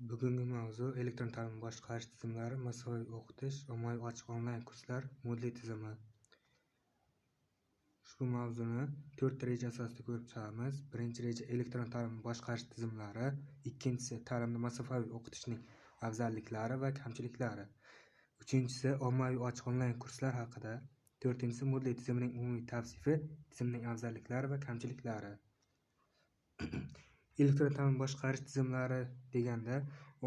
Bugungi mavzu elektron ta'lim boshqarish tizimlari, masofaviy o'qitish, ommaviy ochiq onlayn kurslar, Moodle tizimi. Ushbu mavzuni 4 reja asosida ko'rib chiqamiz. Birinchi reja elektron ta'limni boshqarish tizimlari, ikkinchisi ta'limni masofaviy o'qitishning afzalliklari va kamchiliklari, uchinchisi ommaviy ochiq onlayn kurslar haqida, to'rtinchisi Moodle tizimining umumiy tavsifi, tizimning afzalliklari va kamchiliklari. Elektron ta'lim boshqarish tizimlari deganda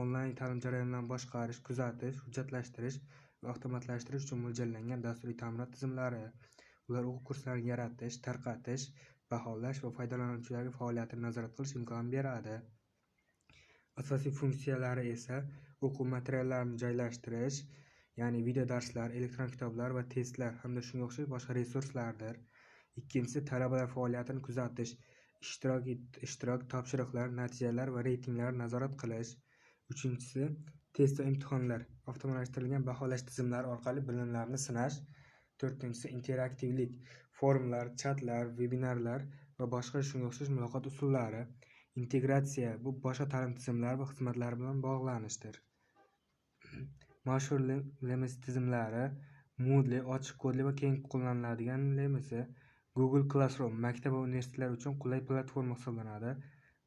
onlayn ta'lim jarayonlarini boshqarish, kuzatish, hujjatlashtirish va avtomatlashtirish uchun mo'ljallangan dasturiy ta'minot tizimlari. Ular o'quv kurslarini yaratish, tarqatish, baholash va foydalanuvchilarning faoliyatini nazorat qilish imkonini beradi. Asosiy funksiyalari esa o'quv materiallarini joylashtirish, ya'ni video darslar, elektron kitoblar va testlar hamda shunga o'xshash boshqa resurslardir. Ikkinchisi talabalar faoliyatini kuzatish, ishtirok, topshiriqlar, natijalar va reytinglarni nazorat qilish. Uchinchisi test va imtihonlar, avtomatlashtirilgan baholash tizimlari orqali bilimlarni sinash. To'rtinchisi interaktivlik, forumlar, chatlar, vebinarlar va boshqa shunga o'xshash muloqot usullari. Integratsiya bu boshqa ta'lim tizimlari va xizmatlari bilan bog'lanishdir. Mashhur LMS tizimlari Moodle ochiq kodli va keng qo'llaniladigan LMS, Google Classroom maktab va universitetlar uchun qulay platforma hisoblanadi.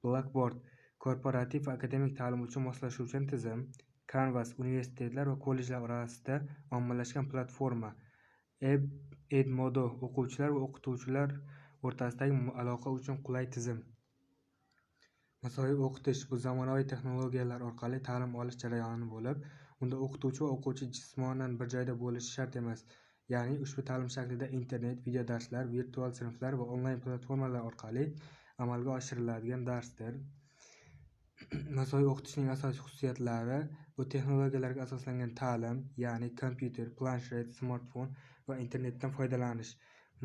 Blackboard korporativ va akademik ta'lim uchun moslashuvchan tizim. Canvas universitetlar va kollejlar orasida ommalashgan platforma. Edmodo o'quvchilar va o'qituvchilar o'rtasidagi aloqa uchun qulay tizim. Masofaviy o'qitish bu zamonaviy texnologiyalar orqali ta'lim olish jarayoni bo'lib, unda o'qituvchi va o'quvchi jismonan bir joyda bo'lishi shart emas. Ya'ni ushbu ta'lim shaklida internet, video darslar, virtual sinflar va onlayn platformalar orqali amalga oshiriladigan darsdir. Masofaviy o'qitishning asosiy xususiyatlari bu texnologiyalarga asoslangan ta'lim, ya'ni kompyuter, planshet, smartfon va internetdan foydalanish.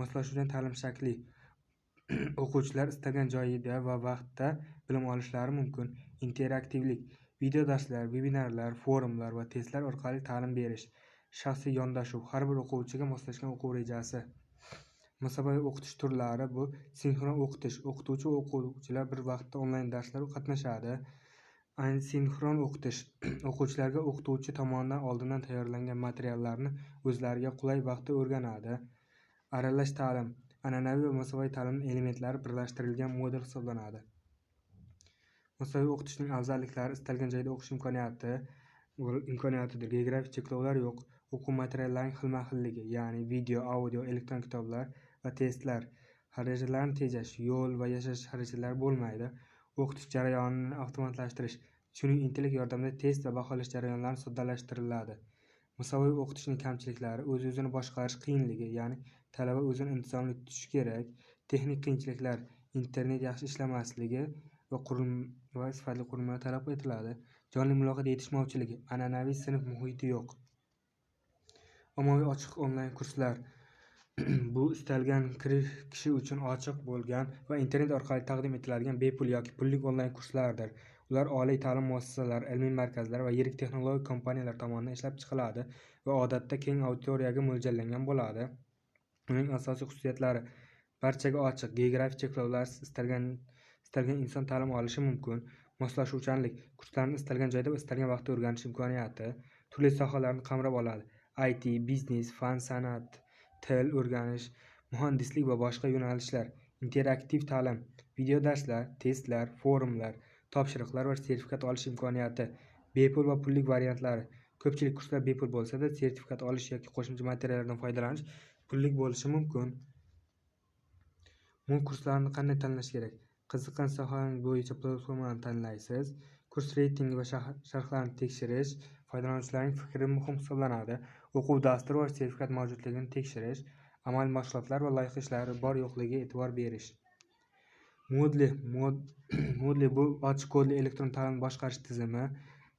Moslashuvchan ta'lim shakli o'quvchilar istalgan joyida va vaqtda bilim olishlari mumkin. Interaktivlik, video darslar, vebinarlar, forumlar va testlar orqali ta'lim berish. Shaxsiy yondashuv, har bir o'quvchiga moslashgan o'quv rejasi. Masofaviy o'qitish turlari bu sinxron o'qitish, o'qituvchi va o'quvchilar bir vaqtda onlayn darslarda qatnashadi. Asinxron o'qitish, o'quvchilarga o'qituvchi tomonidan oldindan tayyorlangan materiallarni o'zlariga qulay vaqtda o'rganadi. Aralash ta'lim, an'anaviy va masofaviy ta'limning elementlari birlashtirilgan model hisoblanadi. Masofaviy o'qitishning afzalliklari istalgan joyda o'qish imkoniyatidir. Geografik cheklovlar yo'q. O'quv materiallarining xilma-xilligi, ya'ni video, audio, elektron kitoblar va testlar, xarajatlarni tejash, yo'l va yashash xarajatlari bo'lmaydi. O'qitish jarayonini avtomatlashtirish, sun'iy intellekt yordamida test va baholash jarayonlari soddalashtiriladi. Masofaviy o'qitishning kamchiliklari o'z-o'zini boshqarish qiyinligi, ya'ni talaba o'zini intizomli tutishi kerak, texnik qiyinchiliklar, internet yaxshi ishlamasligi va sifatli qurilmalar talab etiladi. Jonli muloqot yetishmovchiligi, an'anaviy sinf muhiti yo'q. Ommaviy ochiq onlayn kurslar bu istalgan kishi uchun ochiq bo'lgan va internet orqali taqdim etiladigan bepul yoki pullik onlayn kurslardir. Ular oliy ta'lim muassasalari, ilmiy markazlar va yirik texnologik kompaniyalar tomonidan ishlab chiqiladi va odatda keng auditoriyaga mo'ljallangan bo'ladi. Uning asosiy xususiyatlari barchaga ochiq, geografik cheklovlarsiz istalgan inson ta'lim olishi mumkin, moslashuvchanlik, kurslarni istalgan joyda va istalgan vaqtda o'rganish imkoniyati, turli sohalarni qamrab oladi. IT, biznes, fan, san'at, til o'rganish, muhandislik va boshqa yo'nalishlar, interaktiv ta'lim, video darslar, testlar, forumlar, topshiriqlar va sertifikat olish imkoniyati, bepul va pullik variantlari. Ko'pchilik kurslar bepul bo'lsa-da, sertifikat olish yoki qo'shimcha materiallardan foydalanish pullik bo'lishi mumkin. Bu kurslarni qanday tanlash kerak? Qiziqqan sohangiz bo'yicha platformani tanlaysiz. Kurs reytingi va sharhlarini tekshirish, foydalanuvchilarning fikri muhim hisoblanadi. O'quv dasturi va sertifikat mavjudligini tekshirish, amaliy mashg'ulotlar va loyiha ishlari bor yo'qligiga e'tibor berish. Moodle bu ochiq kodli elektron ta'lim boshqarish tizimi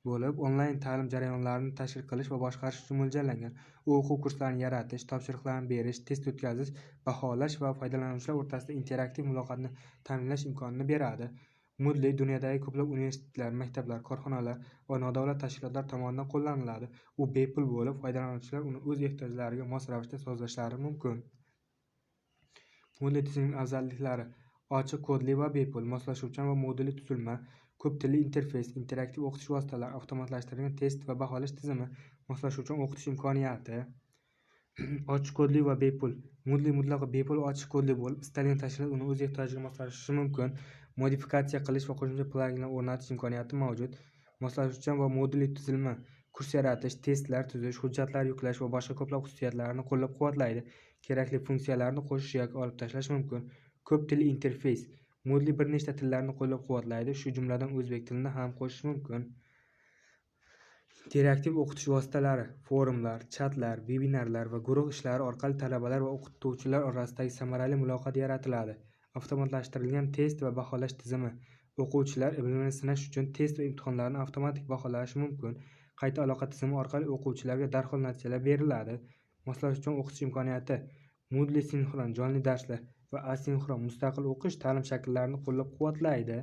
bo'lib, onlayn ta'lim jarayonlarini tashkil qilish va boshqarish uchun mo'ljallangan. U o'quv kurslarini yaratish, topshiriqlarni berish, test o'tkazish, baholash va foydalanuvchilar o'rtasida interaktiv muloqotni ta'minlash imkonini beradi. Moodle dunyodagi ko'plab universitetlar, maktablar, korxonalar va nodavlat tashkilotlar tomonidan qo'llaniladi. U bepul bo'lib, foydalanuvchilar uni o'z ehtiyojlariga mos ravishda sozlashlari mumkin. Moodle tizimining afzalliklari: ochiq kodli va bepul, moslashuvchan va modulli tuzilma, Ko'p tilli interfeys, interaktiv o'qitish vositalari, avtomatlashtirilgan test va baholash tizimi, moslashuvchan o'qitish imkoniyati. Ochiq kodli va bepul. Moodle mutlaqo bepul va ochiq kodli bo'lib, istalgan tashkilot uni o'z ehtiyojiga moslashishi mumkin. Modifikatsiya qilish va qo'shimcha pluginlar o'rnatish imkoniyati mavjud. Moslashuvchan va modulli tuzilma, kurs yaratish, testlar tuzish, hujjatlar yuklash va boshqa ko'plab xususiyatlarni qo'llab-quvvatlaydi. Kerakli funksiyalarni qo'shish yoki olib tashlash mumkin. Ko'p tilli interfeys. Moodle bir nechta tillarni qo'llab-quvvatlaydi, shu jumladan o'zbek tilini ham qo'shish mumkin. Interaktiv o'qitish vositalari, forumlar, chatlar, vebinarlar va guruh ishlari orqali talabalar va o'qituvchilar orasidagi samarali muloqot yaratiladi. Avtomatlashtirilgan test va baholash tizimi. O'quvchilar bilimini sinash uchun test va imtihonlarni avtomatik baholashi mumkin. Qayta aloqa tizimi orqali o'quvchilarga darhol natijalar beriladi. Moslashuvchan o'qitish imkoniyati. Moodle sinxron jonli darslar va asinxron mustaqil o'qish ta'lim shakllarini qo'llab-quvvatlaydi.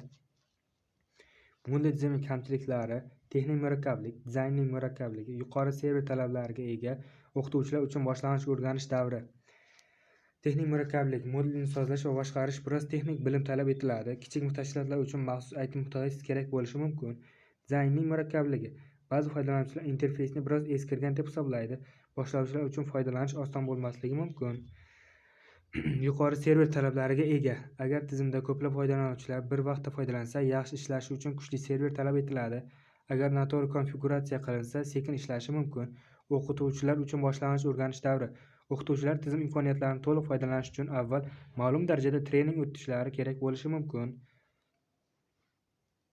Moodle tizimi kamchiliklari: texnik murakkablik, dizaynning murakkabligi, yuqori server talablariga ega, o'qituvchilar uchun boshlang'ich o'rganish davri. Texnik murakkablik: Moodleni sozlash va boshqarish biroz texnik bilim talab etiladi. Kichik tashkilotlar uchun maxsus IT mutaxassis kerak bo'lishi mumkin. Dizaynning murakkabligi: ba'zi foydalanuvchilar interfeysni biroz eskirgan deb hisoblaydi. Boshlovchilar uchun foydalanish oson bo'lmasligi mumkin. Yuqori server talablariga ega. Agar tizimda ko'plab foydalanuvchilar bir vaqtda foydalansa, yaxshi ishlashi uchun kuchli server talab etiladi. Agar noto'g'ri konfiguratsiya qilinsa, sekin ishlashi mumkin. O'qituvchilar uchun boshlang'ich o'rganish davri. O'qituvchilar tizim imkoniyatlarini to'liq foydalanish uchun avval ma'lum darajada trening o'tishlari kerak bo'lishi mumkin.